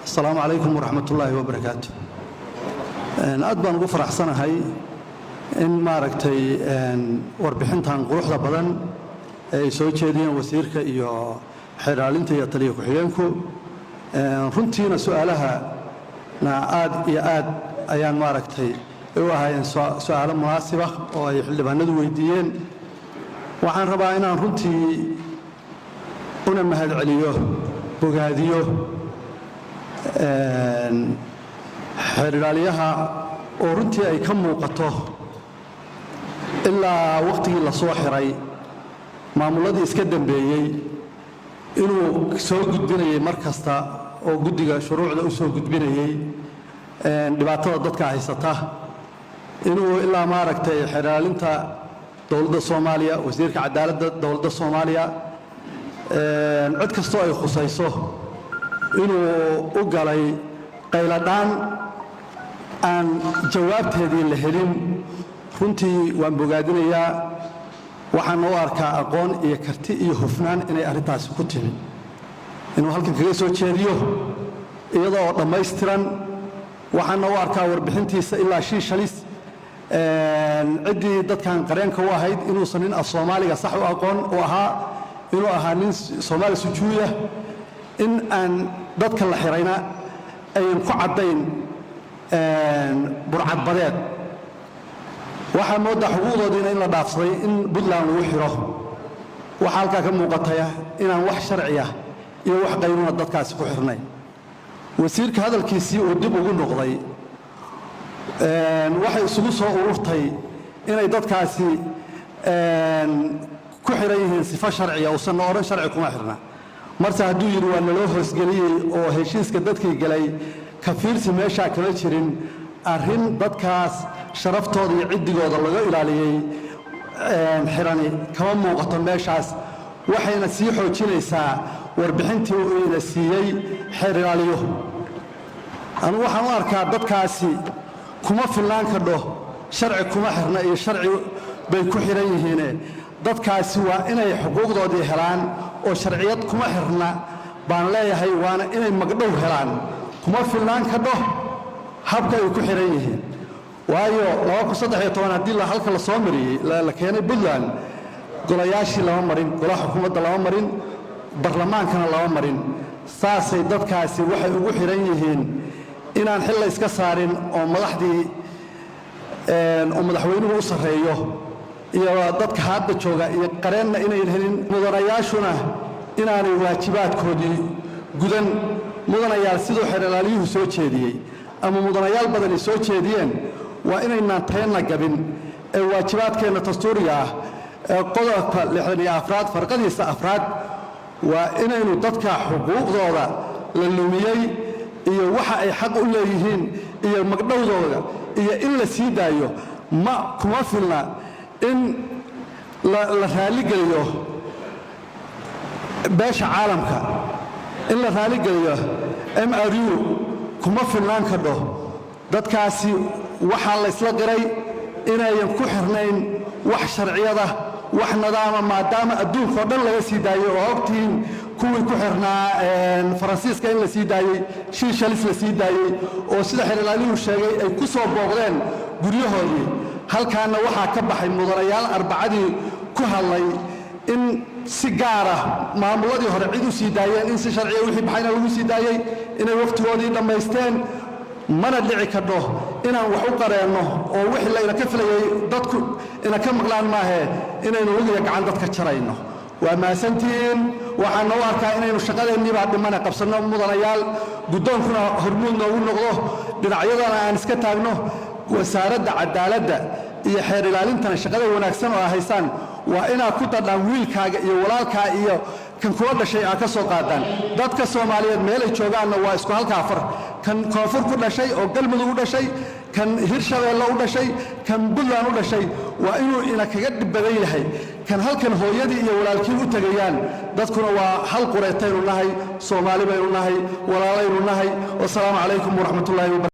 Asalaamu calaykum waraxmatullaahi wabarakaatu. Aad baan ugu faraxsanahay in maaragtay warbixintan quruxda badan ee ay soo jeediyeen wasiirka iyo xeeraalinta iyo taliya ku-xigeenku. Runtiina su-aalaha na aad iyo aad ayaan maaragtay u ahaayeen su-aalo munaasiba oo ay xildhibaanadu weydiiyeen. Waxaan rabaa inaan runtii una mahadceliyo, bogaadiyo xeer ilaaliyaha oo runtii ay ka muuqato ilaa wakhtigii la soo xiray maamulladii iska dambeeyey inuu soo gudbinayay mar kasta oo guddiga shuruucda u soo gudbinayey dhibaatada dadka haysata, inuu ilaa maaragtay xeer ilaalinta dowladda Soomaaliya, wasiirka cadaaladda dowladda Soomaaliya, cid kastoo ay khusayso inuu u galay qayladhaan aan jawaabteedii la helin. Runtii waan bogaadinayaa. Waxaana u arkaa aqoon iyo karti iyo hufnaan inay arrintaasi ku timi inuu halkan kaga soo jeediyo iyadoo oo dhammaystiran. Waxaana u arkaa warbixintiisa ilaa Shiishalis ciddii dadkan qareenka u ahayd inuusan nin af Soomaaliga sax u aqoon u ahaa, inuu ahaa nin Soomaali sujuuya, in aan dadka la xirayna ayan ku caddayn burcadbadeed. Waxaa mooddaa xuquuqdoodiina in la dhaafsaday in Puntland lagu xiro. Waxaa halkaa ka muuqataya inaan wax sharciya iyo wax qaynuuna dadkaasi ku xirnayn. Wasiirka hadalkiisii uu dib ugu noqday waxay isugu soo ururtay inay dadkaasi ku xiran yihiin sifo sharciya, uusanna odhan sharci kuma xirna. Marse hadduu yidhi waa naloo hoosgeliyey oo heshiiska dadkii galay ka fiirsi meeshaa kama jirin, arrin dadkaas sharaftooda iyo ciddigooda laga ilaaliyey xirani kama muuqato meeshaas. Waxayna sii xoojinaysaa warbixintii uu ina siiyey xeer ilaaliyuhu. Anugu waxaan u arkaa dadkaasi kuma filnaan kadho sharci kuma xirna iyo sharci bay ku xiran yihiine. Dadkaasi waa inay xuquuqdoodii helaan oo sharciyad kuma xirna baan leeyahay, waana inay magdhow helaan. Kuma filnaan kadho habka ay ku xiran yihiin, waayo haddii halka la soo mariyey, la keenay Puntland, golayaashii lama marin, golaha xukuumadda lama marin, barlamaankana lama marin. Saasay dadkaasi waxay ugu xiran yihiin inaan xil la iska saarin oo madaxdii oo madaxweynuhu u sarreeyo iyo dadka hadda jooga iyo qareenna inayn helin, mudanayaashuna inaanay waajibaadkoodii gudan. Mudanayaal, siduu xeeralaaliyuhu soo jeediyey ama mudanayaal badani soo jeediyeen, waa inaynaan teenna gabin ee waajibaadkeenna dastuuriga ah ee qodobka 64aad farqadiisa afraad waa inaynu dadka xuquuqdooda la lumiyey iyo waxa ay xaq u leeyihiin iyo magdhowdooda iyo in la sii daayo. Ma kuma filna in la raaligeliyo beesha caalamka, in la raaligeliyo MRU kuma filnaan kadho. Dadkaasi waxaa la ysla qiray inayan ku xirnayn wax sharciyada, wax nidaama, maadaama adduunka oo dhan laga sii daayey oo ogtihiin kuwii ku xirnaa Faransiiska in la sii daayey, Shiishalis la sii daayey, oo sida xeeralaaliyuhu sheegay ay ku soo booqdeen guryahoodii. Halkaanna waxaa ka baxay mudanayaal Arbacadii ku hadlay in si gaara maamulladii hore cid u sii daayeen, in si sharciya wixii baxayna lagu sii daayey, inay wakhtigoodii dhammaysteen. Mana dhici kadho inaan wax u qareenno oo wixii layna ka filayay dadku ina ka maqlaan maahee inaynu lugiya gacan dadka jarayno. Waa mahadsantihiin. Waxaan u arkaa inaynu shaqadeenniibaa dhimane qabsanno, mudanayaal, guddoonkuna hormuud noogu noqdo, dhinacyadana aan iska taagno. Wasaaradda cadaaladda iyo xeer ilaalintana shaqada wanaagsan oo haysaan waa inaad ku dadhaan wiilkaaga iyo walaalkaa iyo kan kula dhashay aad ka soo qaadaan. Dadka Soomaaliyeed meelay joogaanna waa isku halkaa far: kan Koonfur ku dhashay oo Galmudug u dhashay, kan Hirshabeelle u dhashay, kan Puntland u dhashay, waa inuu ina kaga dhib badan yahay kan halkan hooyadii iyo walaalkii u tegayaan. Dadkuna waa hal qureetaynu nahay, Soomaali baynu nahay, walaalaynu nahay. Wasalaamu calaykum waraxmatullaahi wabarakatu.